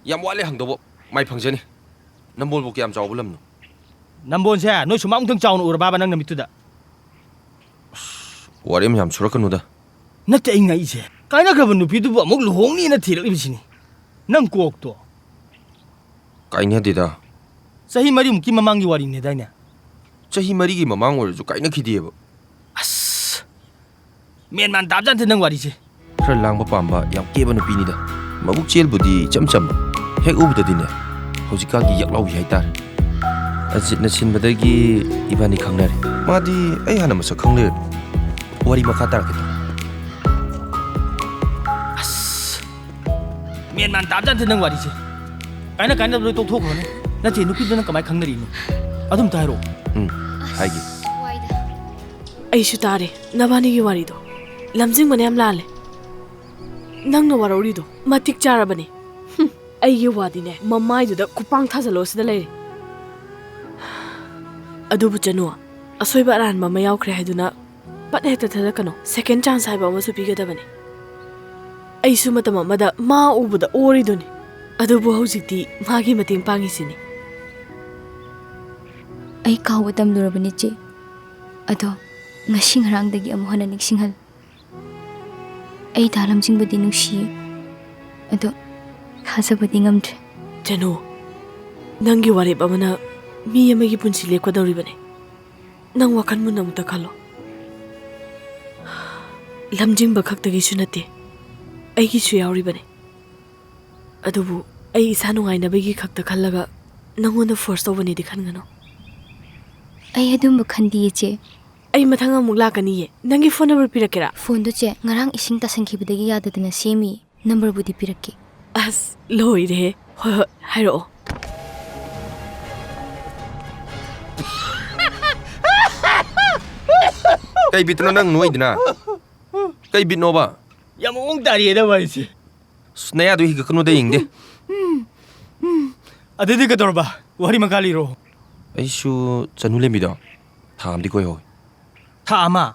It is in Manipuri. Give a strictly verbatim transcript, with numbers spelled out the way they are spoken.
ꯌꯥꯝ ꯋꯥꯠꯂꯦ ꯍꯪꯗꯧꯕ꯫ ꯃꯥꯏ ꯐꯪꯖꯅꯤ꯫ ꯅꯝꯕꯣꯜꯕꯨ ꯀꯌꯥꯝ ꯆꯥꯎꯕ ꯂꯝꯅꯣ? ꯅꯝꯕꯣꯟꯁꯦ ꯅꯣꯏ ꯁꯨꯃꯥꯡꯃꯨꯛꯇꯪ ꯆꯥꯎꯅ ꯎꯔꯕꯕ ꯅꯪ ꯅꯃꯤꯠꯇꯨꯗ? ꯋꯥꯔꯤ ꯑꯃ ꯌꯥꯝ ꯁꯨꯔꯛꯀꯅꯨꯗ꯫ ꯅꯠꯇꯦ, ꯑꯩ ꯉꯛꯏꯁꯦ, ꯀꯥꯏꯅꯈ꯭ꯔꯕ ꯅꯨꯄꯤꯗꯨꯕꯨ ꯑꯃꯨꯛ ꯂꯨꯍꯣꯡꯅꯤꯅ ꯊꯤꯔꯛꯂꯤꯕꯁꯤꯅꯤ꯫ ꯅꯪ ꯀꯣꯛꯇꯣ꯫ ꯀꯥꯏꯅꯗꯦꯗ꯫ ꯆꯍꯤ ꯃꯔꯤꯃꯨꯛꯀꯤ ꯃꯃꯥꯡꯒꯤ ꯋꯥꯔꯤꯅꯦꯗꯥꯏꯅꯦ? ꯆꯍꯤ ꯃꯔꯤꯒꯤ ꯃꯃꯥꯡ ꯑꯣꯏꯔꯁꯨ ꯀꯥꯏꯅꯈꯤꯗꯦꯕ꯫ ꯑꯁ, ꯃꯦꯟ ꯃꯥꯟ ꯇꯥꯕꯖꯥꯠ ꯅꯠꯇꯦ ꯅꯪ ꯋꯥꯔꯤꯁꯦ꯫ ꯈꯔ ꯂꯥꯡꯕ ꯄꯥꯝꯕ, ꯌꯥꯝ ꯀꯦꯕ ꯅꯨꯄꯤꯅꯤꯗ꯫ ꯃꯕꯨꯛ ꯆꯦꯜꯕꯨꯗꯤ ꯏꯆꯝ ꯆꯝꯕ꯫ ꯍꯦꯛ ꯎꯕꯗꯗꯤꯅꯦ, ꯍꯧꯖꯤꯛꯀꯥꯟꯒꯤ ꯌꯥꯛꯂꯥꯎꯕꯤ ꯍꯥꯏꯇꯥꯔꯦ꯫ ꯑꯖꯤꯠꯅ ꯁꯤꯟꯕꯗꯒꯤ ꯏꯕꯥꯅꯤ ꯈꯪꯅꯔꯦ꯫ ꯃꯥꯗꯤ ꯑꯩ ꯍꯥꯟꯅ ꯃꯁꯛ ꯈꯪꯂꯦ꯫ ꯋꯥꯔꯤ ꯃꯈꯥ ꯇꯥꯔꯛꯀꯦ ꯇꯧ꯫ ꯑꯁ, ꯃꯦꯟ ꯃꯥꯟ ꯇꯥꯕꯖꯥꯠ ꯅꯠꯇꯦ ꯅꯪ ꯋꯥꯔꯤꯁꯦ꯫ ꯀꯥꯏꯅ ꯀꯥꯏꯅꯕ ꯂꯣꯏ ꯇꯣꯛꯊꯣꯛꯈ꯭ꯔꯣꯅꯦ꯫ ꯅꯠꯇꯦ, ꯅꯨꯄꯤꯗꯨ ꯅꯪ ꯀꯃꯥꯏꯅ ꯈꯪꯅꯔꯤꯅꯣ? ꯑꯗꯨꯝꯇ ꯍꯥꯏꯔꯛꯑꯣ꯫ ꯎꯝ, ꯍꯥꯏꯒꯦ꯫ ꯑꯩꯁꯨ ꯇꯥꯔꯦ ꯅꯕꯥꯅꯤꯒꯤ ꯋꯥꯔꯤꯗꯣ꯫ ꯂꯝꯖꯤꯡꯕꯅ ꯌꯥꯝ ꯂꯥꯜꯂꯦ꯫ ꯅꯪꯅ ꯋꯥꯔꯧꯔꯤꯗꯣ ꯃꯇꯤꯛ ꯆꯥꯔꯕꯅꯦ꯫ ꯍꯨꯝ, ꯑꯩꯒꯤ ꯋꯥꯗꯤꯅꯦ, ꯃꯃꯥꯏꯗꯨꯗ ꯈꯨꯄꯥꯡ ꯊꯥꯖꯜꯂꯣ ꯁꯤꯗ ꯂꯩꯔꯦ꯫ ꯑꯗꯨꯕꯨ ꯆꯅꯨ, ꯑꯁꯣꯏꯕ ꯑꯔꯥꯟꯕ ꯑꯃ ꯌꯥꯎꯈ꯭ꯔꯦ ꯍꯥꯏꯗꯨꯅ ꯄꯠ ꯍꯦꯛꯇ ꯊꯥꯗꯠꯀꯅꯣ꯫ Second chance ꯍꯥꯏꯕ ꯑꯃꯁꯨ ꯄꯤꯒꯗꯕꯅꯤ꯫ ꯑꯩꯁꯨ ꯃꯇꯝ ꯑꯃꯗ ꯃꯥ ꯎꯕꯗ ꯑꯣꯔꯤꯗꯨꯅꯤ꯫ ꯑꯗꯨꯕꯨ ꯍꯧꯖꯤꯛꯇꯤ ꯃꯥꯒꯤ ꯃꯇꯦꯡ ꯄꯥꯡꯉꯤꯁꯤꯅꯤ꯫ ꯑꯩ ꯀꯥꯎꯕ ꯇꯝꯂꯨꯔꯕꯅꯤ, ꯆꯦ꯫ ꯑꯗꯣ ꯉꯁꯤ ꯉꯔꯥꯡꯗꯒꯤ ꯑꯃꯨꯛ ꯍꯟꯅ ꯅꯤꯡꯁꯤꯡꯍꯜꯂꯨ꯫ ꯑꯩ ꯗꯥ ꯂꯝꯖꯤꯡꯕꯗꯤ ꯅꯨꯡꯁꯤꯌꯦ, ꯑꯗꯣ ꯊꯥꯖꯕꯗꯤ ꯉꯝꯗ꯭ꯔꯦ꯫ ꯆꯅꯨ, ꯅꯪꯒꯤ ꯋꯥꯔꯦꯞ ꯑꯃꯅ ꯃꯤ ꯑꯃꯒꯤ ꯄꯨꯟꯁꯤ ꯂꯦꯞꯀꯗꯧꯔꯤꯕꯅꯤ꯫ ꯅꯪ ꯋꯥꯈꯜ ꯃꯨꯟꯅ ꯑꯃꯨꯛꯇ ꯈꯜꯂꯣ꯫ ꯂꯝꯖꯤꯡꯕ ꯈꯛꯇꯒꯤꯁꯨ ꯅꯠꯇꯦ, ꯑꯩꯒꯤꯁꯨ ꯌꯥꯎꯔꯤꯕꯅꯤ꯫ ꯑꯗꯨꯕꯨ ꯑꯩ ꯏꯁꯥ ꯅꯨꯡꯉꯥꯏꯅꯕꯒꯤ ꯈꯛꯇ ꯈꯜꯂꯒ ꯅꯪꯉꯣꯟꯗ force ꯇꯧꯕꯅꯦꯗꯤ ꯈꯟꯒꯅꯨ꯫ ꯑꯩ ꯑꯗꯨꯝꯕ ꯈꯟꯗꯤꯌꯦ, ꯆꯦ꯫ ꯑꯩ ꯃꯊꯪ ꯑꯃꯨꯛ ꯂꯥꯛꯀꯅꯤꯌꯦ꯫ ꯅꯪꯒꯤ phone number ꯄꯤꯔꯛꯀꯦꯔꯥ? Phoneꯗꯣ, ꯆꯦ, ꯉꯔꯥꯡ ꯏꯁꯤꯡ ꯇꯥꯁꯟꯈꯤꯕꯗꯒꯤ ꯌꯥꯗꯗꯅ ꯁꯦꯝꯃꯤ꯫ Numberꯕꯨꯗꯤ ꯄꯤꯔꯛꯀꯦ꯫ ꯑꯁ, ꯂꯣꯏꯔꯦꯍꯦ꯫ ꯍꯣꯏ, ꯍꯣꯏ, ꯍꯥꯏꯔꯛꯑꯣ꯫ ꯀꯩ ꯕꯤꯠꯇꯅꯣ ꯅꯪ ꯅꯣꯏꯗꯨꯅ? ꯀꯩ ꯕꯤꯠꯅꯣꯕ? ꯌꯥꯝ ꯃꯑꯣꯡ ꯇꯥꯔꯤꯌꯦꯗ ꯋꯥꯔꯤꯁꯦ꯫ ꯑꯁ, ꯅꯌꯥꯗꯣ ꯍꯤꯒꯠꯀꯅꯨꯗ ꯌꯦꯡꯗꯦ꯫ ꯑꯗꯨꯗꯤ ꯀꯩꯗꯧꯔꯕ? ꯋꯥꯔꯤ ꯃꯈꯥ ꯂꯤꯔꯣ꯫ ꯑꯩꯁꯨ ꯆꯅꯨ ꯂꯦꯝꯕꯤꯗꯣ ꯊꯥ ꯑꯃꯗꯤ ꯀꯣꯏꯍꯧꯋꯤ꯫ ꯊꯥ ꯑꯃ?